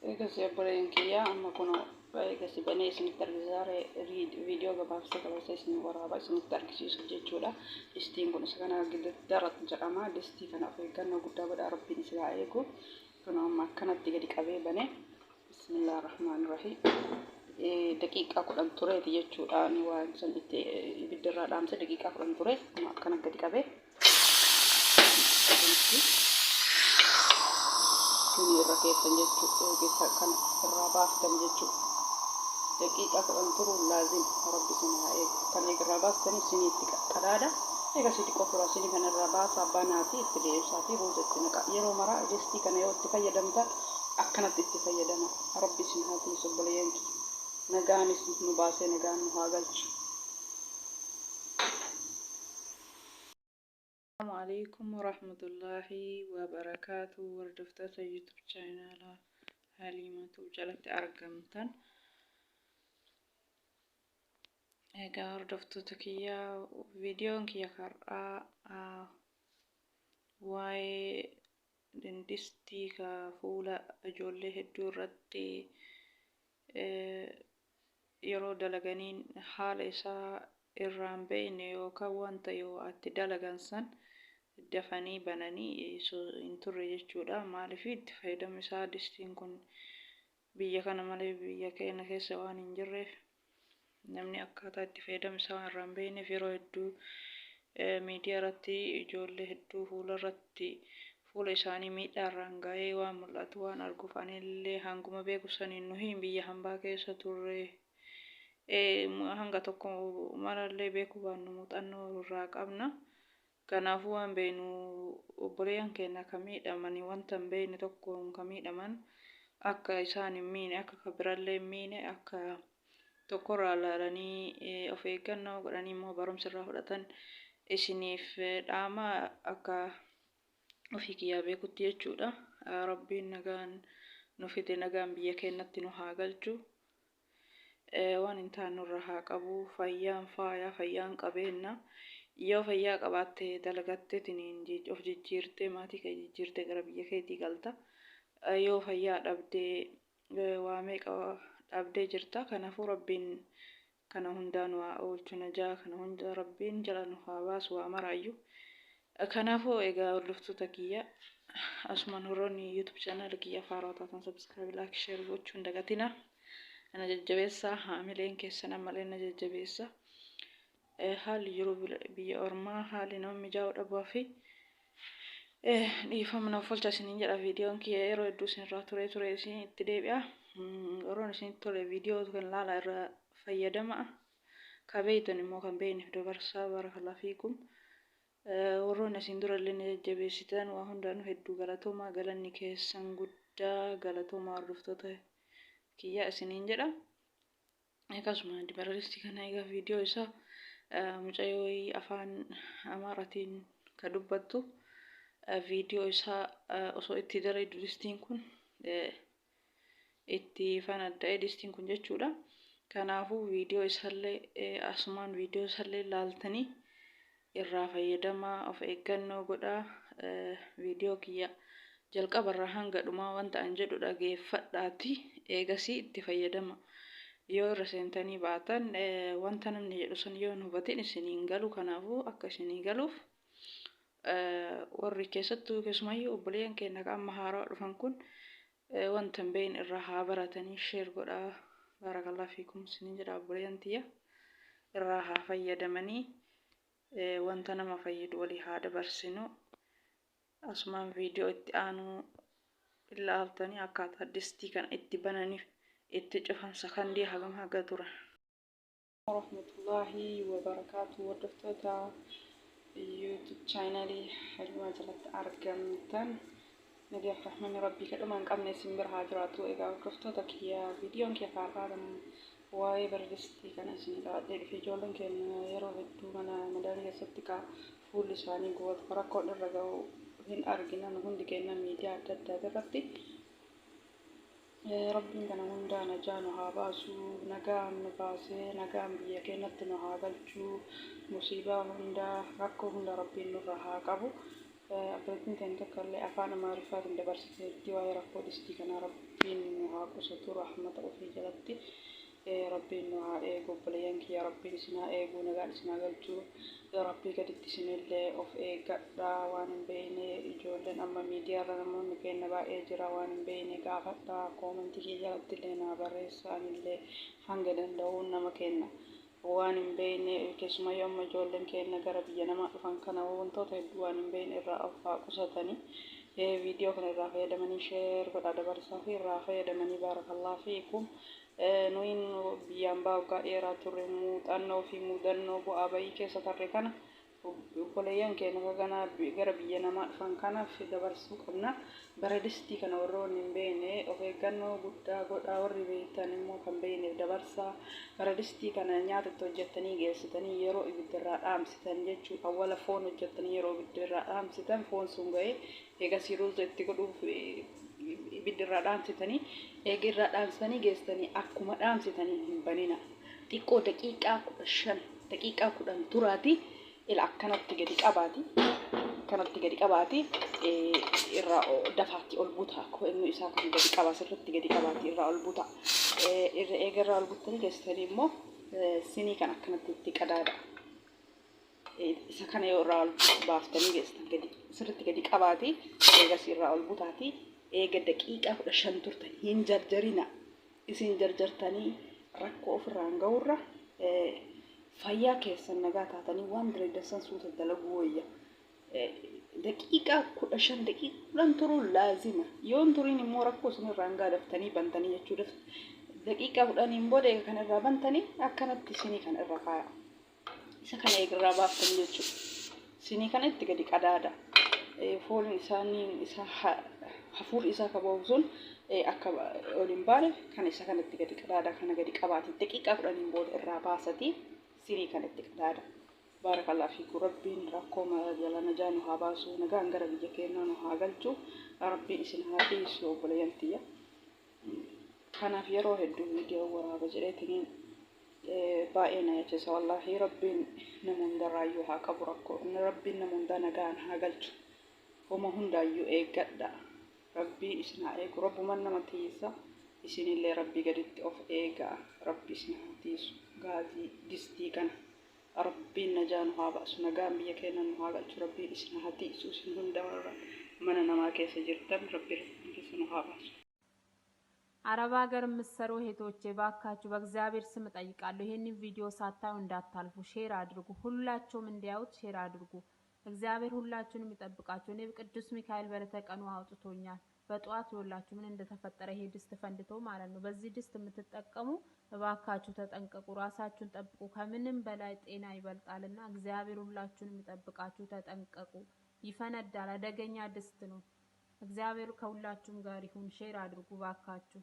Eegas obboleen kiyya, amma kun eegas banee isinitti argisiisaa, viidiyoo gabaabsa gabaabsa isin waraabaa isinitti argisiisuuf jechuudha. Distiin kun isa kana darat jedhama. Distii kana of eeggannoo guddaa godhaa, Rabbiin isin haa eegu. Kun amma akkanatti gadi qabee bane. Bismillah rahmaan rahiim. Daqiiqaa 10 tureeti jechuudha. Ani waan san itti ibiddarraa dhaamse daqiiqaa 10 ture. Amma akkana gadi qabee. Kuni irra keessan jechuudha. Eegessa kana irraa baaftan jechuudha. Daqiiqaa 10 turuun laazim, Rabbi isin haa eegu. Kan eega irraa baastanii siniitti qadaada. Eega si xiqqoo tura, sinii kana irraa baasaa, banaati itti deebisaa fi ruuza itti naqa. Yeroo maraa distii kana yoo itti fayyadamtan akkanatti itti fayyadama. Rabbi isin haa tiisu, obboleeyyan kiyya. Nagaanis nu baasee nagaan nu haa galchu. Assalamu alaikum warahmatullahi wabarakatuh. Hordoftoota YouTube chaanaala Haliimatu jalatti argamtan. Egaa hordoftoota kiyya, viidiyoon kiyya har'aa waa'ee distii ka fuula ijoollee hedduu irratti yeroo dalaganiin haala isaa irraan beekne yookaan wanta yoo itti dalagan san dafanii bananii hin turre jechuudha. Maaliif itti fayyadamni isaa distiin kun biyya kana malee biyya keenya keessa waan hin jirreef, namni akkaataa itti fayyadama isaa waan irraa hin beekneef, yeroo hedduu miidiyaa irratti ijoollee hedduu fuula irratti fuula isaanii miidhaa irraan ga'ee waan mul'atu waan arguuf, anillee hanguma beeku saniin nuyi biyya hambaa keessa turre hanga tokko malallee beekuu baannu muuxannoo irraa qabna. Kanaafuu waan beeknu obboleeyyan keenya ka miidhamanii wanta hin beekne tokkoon ka miidhaman akka isaan hin miine, akka ka birallee hin miine, akka tokkorraa ilaalanii of eeggannoo godhanii immoo barumsa irraa fudhatan isiniif dhaama, akka ofii kiyyaa beekutti jechuudha. Rabbiin nagaan nu fide, nagaan biyya keenyatti nu haa galchu. Waan hin taane nurra haa qabu. Fayyaan faaya, fayyaan qabeenna. Yoo fayyaa qabaatte dalagatteetiin of jijjiirtee, maatii kee jijjiirtee gara biyya keetii galta. Yoo fayyaa dhabdee waa meeqa dhabdee jirta. Kanaafuu Rabbiin kana hundaa nu haa oolchu, najaa kana hunda Rabbiin jala nu haa baasu waa maraayyuu. Kanaafuu egaa hordoftoota kiyya, asumaan warroonni YouTube channel kiyya faaraa taatan subscribe, like, share gochuu hin dagatina. Na jajjabeessaa, haamileen keessan ammallee na jajjabeessa. Haalli jiru biyya ormaa haalli nama mijaa'uu dhabuu fi dhiifama naaf olcha isiniin jedha. Viidiyoon kiyya yeroo hedduu isinirraa turee ture isin itti deebi'a. Yeroon isinitti tole viidiyoo kan laala irra fayyadama. Ka beeytan immoo kan beeyneef dabarsaa. Barakallahu fiikum. Warroonni asiin dura illee na jajjabeessitan waa hundaanuu hedduu galatoomaa, galanni keessan guddaa, galatoomaa hordoftoota kiyyaa isiniin jedha. Akkasuma dibaralistii kana egaa viidiyoo isaa mucayyoo afaan Amaaraatiin ka dubbattu viidiyoo isaa osoo itti dalaydu distiin kun itti fanadda'e, distiin kun jechuudha. Kanaafuu viidiyoo isaallee asumaan viidiyoo isaallee laaltanii irraa fayyadamaa, of eeggannoo godhaa. Viidiyoo kiyya jalqabarraa hanga dhumaa wanta an jedhu dhageeffadhaati eegasii itti fayyadama. Yoo irra seentanii baatan wanta namni jedhu san yoo hin hubatin isiniin galu. Kanaafuu akka isinii galuuf warri keessattuu keessumayyuu obboleeyyan keenya ka amma haarawaa dhufan kun wanta hin beekne irraa haa baratanii share godhaa. Baarakallahu fiikum isiniin jedha, obboleeyyan tiyya irraa haa fayyadamanii, wanta nama fayyadu walii haa dabarsinu. Asumaan viidiyoo itti aanu ilaaltanii akkaataa distii kana itti bananiif itti cufan sakandii hagam haga turan. Warahmatullahi wabarakaatu, hordoftoota YouTube chaanalii Haliimaa jalatti argamtan, nagaaf rahmanni Rabbii kadhuma hin qabne isin bira haa jiraatu. Egaa hordoftoota kiyya, viidiyoon kiyya kaarraa waa'ee baradistii kana isin qabadhee dhufe. Ijoolleen keenya yeroo hedduu mana madaamii keessatti ka fuulli isaanii gubatu, rakkoon irra ga'u hin argina nu hundi keenya miidiyaa adda addaa irratti. Rabbiin kana hundaa najaa nu haa baasu, nagaan nu baasee nagaan biyya keenyatti nu haa galchu, musiibaa hundaa, rakkoo hunda Rabbiin nurra haa qabu. Obboleettiin teenya tokko illee afaan Amaariffaatiin dabarsiteetti waa'ee rakkoo distii kanaa. Rabbiin nu haa qusatu, rahmata ofii jalatti Rabbiin nu haa eegu. Obboleeyyan kiyya, Rabbiin isin haa eegu, nagaan isin haa galchu. Rabbii gaditti isinillee of eeggadha. Waan hin beekne, ijoolleen amma miidiyaarra namoonni keenya baay'ee jira, waan hin beekne gaafadha. Koomentii kiyya jalatti illee naa barreessaa, anillee hanga danda'uun nama kenna. Waan hin beekne, keessumayyuu amma ijoolleen keenya gara biyya namaa dhufan kana, wantoota hedduu waan hin beekne irraa of haa qusatanii. Viidiyoo kana irraa fayyadamanii share godhaa, dabarsaa fi irraa fayyadamanii. Baarakallah fiikum. Nuyin biyyaan baa waggaa dheeraa turre, muuxannoo fi mudannoo bu'aa bayii keessa tarre kana obboleeyyan keenya kana gara biyya namaa dhufan kanaaf dabarsuu qabna. Baradistii kana warroonni hin beekne of eeggannoo guddaa godhaa, warri beektan immoo kan beekneef dabarsaa. Baradistii kana nyaata itti hojjettanii geessitanii yeroo ibiddarraa dhaamsitan jechuudha. Awwala foon hojjettanii yeroo ibiddarraa dhaamsitan, foon sun ga'ee eegasii ruuza itti godhuuf ibiddarraa dhaamsitanii, eega irraa dhaamsitanii geessitanii, akkuma dhaamsitanii hin banina. Xiqqoo daqiiqaa 15, daqiiqaa 10 turaati, ila akkanatti gadi qabaati. Akkanatti gadi qabaati, irraa dafaatti ol buta. Inni isaa kan gadi qaba, sirriitti gadi qabaati irraa ol buta. Irra eega irraa ol buttanii geessitanii immoo sinii kan akkanatti itti qadaada. Isa kana yoo irraa ol baaftanii geessitan, gadi sirriitti gadi qabaati, eegas irraa ol butaati, eega daqiiqaa 15 turtan hin jarjarina. Isin jarjartanii rakkoo ofirraan ga'urra fayyaa keessan nagaa taatanii waan dalagdan suuta dalaguu wayya. Daqiiqaa 15, daqiiqaa 10 turuun laazima. Yoo hin turiin immoo rakkoo isinirraan ga'a daftanii bantanii jechuudha. Daqiiqaa 10n booda eega kan irraa bantanii akkanatti sinii kana irra kaaya. Isa kana eega irraa baaftanii jechuudha. Sinii kana itti gadi qadaada. Fooliin isaanii isaa hafuurri isaa ka bahu sun akka ol hin baane kana isa kanatti gadi qadaada, kana gadi qabaati. Daqiiqaa 10n booda irraa baasati sinii kana itti qadaada. Baarakallah fiiku. Rabbiin rakkoo jala najaa nu haa baasu, nagaan gara biyya keenyaa nu haa galchu, Rabbiin isin haa dhiisu, obboleeyyan tiyya. Kanaaf yeroo hedduu viidiyoo waraaba jedheetiniin baay'ee na yaachisa wallaahi. Rabbiin nama hundarraayyuu haa qabu rakkoo, Rabbiin nama hundaa nagaan haa galchu. Homa hundaayyuu eeggadha. Rabbiin isin haa eegu, Rabbuman nama tiisa, isinillee Rabbii gaditti of eegaa. Rabbi isin haa tiisu. Gaazii distii kana Rabbiin najaa nu haa baasu, nagaan biyya keenya nu haa galchu. Rabbiin isin haa tiisu. Isin hunda warra mana namaa keessa jirtan, Rabbi rakkoon keessa nu haa baasu. አረብ ሀገር የምትሰሩ እህቶቼ፣ ባካችሁ በእግዚአብሔር ስም እጠይቃለሁ። ይሄንን ቪዲዮ ሳታዩ እንዳታልፉ፣ ሼር አድርጉ። ሁላችሁም እንዲያዩት ሼር አድርጉ። እግዚአብሔር ሁላችሁንም ይጠብቃችሁ። እኔ ቅዱስ ሚካኤል በዕለተ ቀኑ አውጥቶኛል። በጠዋት ይኸውላችሁ ምን እንደተፈጠረ፣ ይሄ ድስት ፈንድቶ ማለት ነው። በዚህ ድስት የምትጠቀሙ እባካችሁ ተጠንቀቁ፣ ራሳችሁን ጠብቁ። ከምንም በላይ ጤና ይበልጣልና እግዚአብሔር ሁላችሁንም ይጠብቃችሁ። ተጠንቀቁ። ይፈነዳል። አደገኛ ድስት ነው። እግዚአብሔር ከሁላችሁም ጋር ይሁን። ሼር አድርጉ ባካችሁ።